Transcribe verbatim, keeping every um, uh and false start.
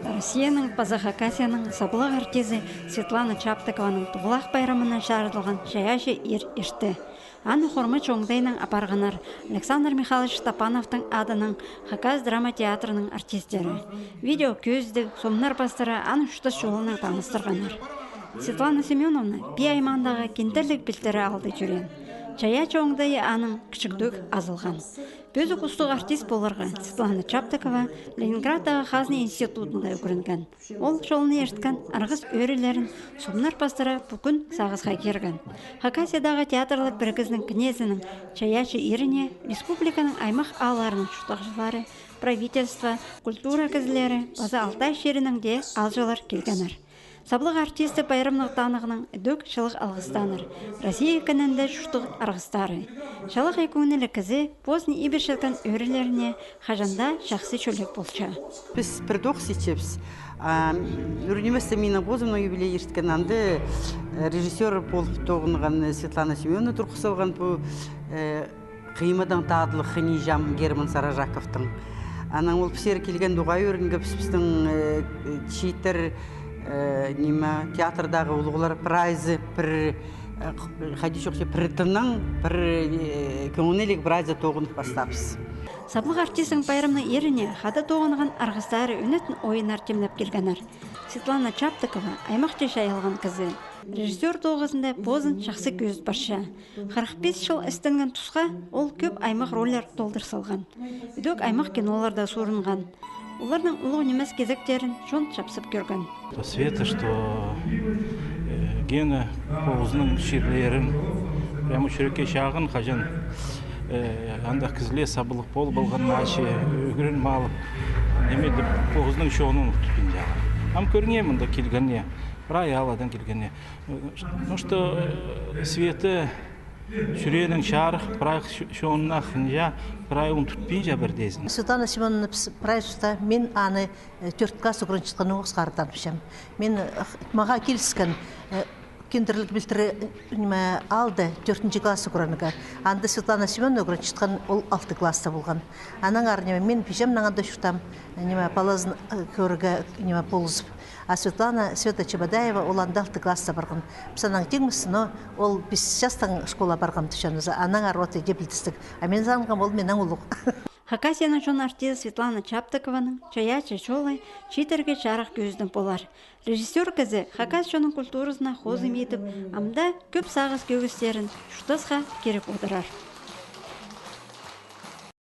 Россияның паза Хакасияның саблығ артизі Светлана Чаптыкованың туғлах пайрамына чарыдылған чайаачы ир иртті. Аны хормачы оңдайнаң апарғаннар Александр Михайлович Топановтың адынаң Хакас драма театрының артистері. Видео кӧзідіг, сомнар пастыра аны чуртас чолынаң таныстырғаннар. Светлана Семёновна Пии аймаандағы Киндірліг пилтірі аалда тӧреен. Чайаачы оңдайы аның кічігдег азылған. Пӧзік устығ артист поларға Светлана Чаптыкова Ленинградтағы хазна институдында ӱгренген. Ол чолына ирткен арғыс ӧӧрелерін сомнар пастыра пӱкӱн сағысха кирген. Хакасиядағы театрлар пірігізінің кнезінің чайаачы иріне республиканың аймах аалларының чуртағҷылары, правительство, культура кізілері паза Алтай чирінең дее аалҷылар килгеннер. Саблығ артисті пайрамнығ танығның ідӧк чылығ алғыстааннар Россия кінінде чурттығ арғыстары. Чалахай кӧңніліг кізі позын ибірчеткен ӧӧрелеріне хаҷан даа чахсы чӧлек полча. Піс пір тоғыс итчебіс. А, ӱр ниместе минің позымның юбилей ирткен, анда, э, режиссёр полып тоғынған Светлана Семёновна турғыс салған пу, э, Хыймадаң татлығ хынҷам Герман Сарыжаковтың. Анаң ол пісер килген, тоғай ӱрінген піс, пістің, э, чииттер, э, ниме, театрдағы улуғлар прайзы пір, э, хайди чоохтирға, пір тыннаң, пір, э, кӧңніліг прайзы тоғынып пастаабыс. Саблығ артисттің пайрамнығ иріне хада тоғынған арғыстары ӱнетін ойыннар тимнеп килгеннер. Светлана Чаптыкова аймахча чайалған кізі. Режиссёр тоғызында позын чахсы кӧзіт парча. Хырых пис чыл істенген тусха ол кӧп аймах рольлар толдыр салған. Ідӧк аймах киноларда суурынған. Оларның улуғ нимес кизектерін чон чапсып кӧрген. Света, что, э, Гена позының чирлерін прямо чӱрекке чағын, хаҷан, э, андағ кізілер саблығ полып алған, наче ӱгрен малып, ниме тіп, позының чонын тутпинча. Ам кӧріңер мында килгеннер, прай аалладаң килгеннер. Ну что, э, Света чӱреенең чарых, прай чонына хынча, прай ундутпинча пірдеезін. Светлана Семёновна піс прай чуртаан, мин аны, э, тӧрт класс ӱгренчеткен оғысха таныбысчам. Мин, э, х-, мағаа киліскен, э, Киндірліг пилтірі, э, ниме, аалда тӧртінҷі класс ӱгренерге. Анда Светлана Семёновна ӱгренчеткен, ол алты класста полған. Аннаңар, ниме, мин пиҷемнең анда чуртаам, ниме, палазын, э, кӧрерге, ниме, полызып. А Светлана, Света Чебодаева, ол анда алты класста парған. Піс анаң тиңмес, но ол пис частаң школа парған тіпче, аннаңар вот иди пілдістіг. А мин санағам, ол минең улуғ. Хакасияның чон артизі Светлана Чаптыкованың чайаачы чолы чииттерге чарых кӧзідім полар. Режиссёр кізі хакас чонның культуразына хозым идіп, амды кӧп сағыс кӧгістерін чуртасха киріп одырар.